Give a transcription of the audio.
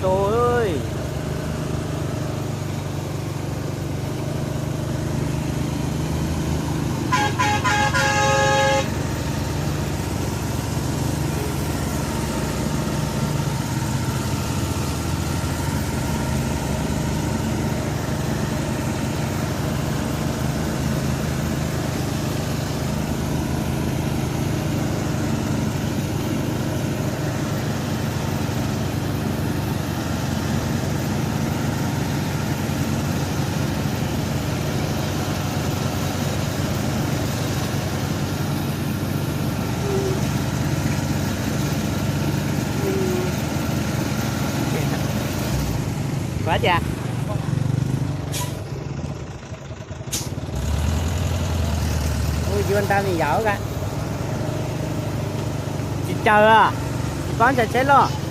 Tus. Kuv ua cas? Ua yuav ntau me yam ka. Tsis tsawg, tsis paub ntsais tsheb loj.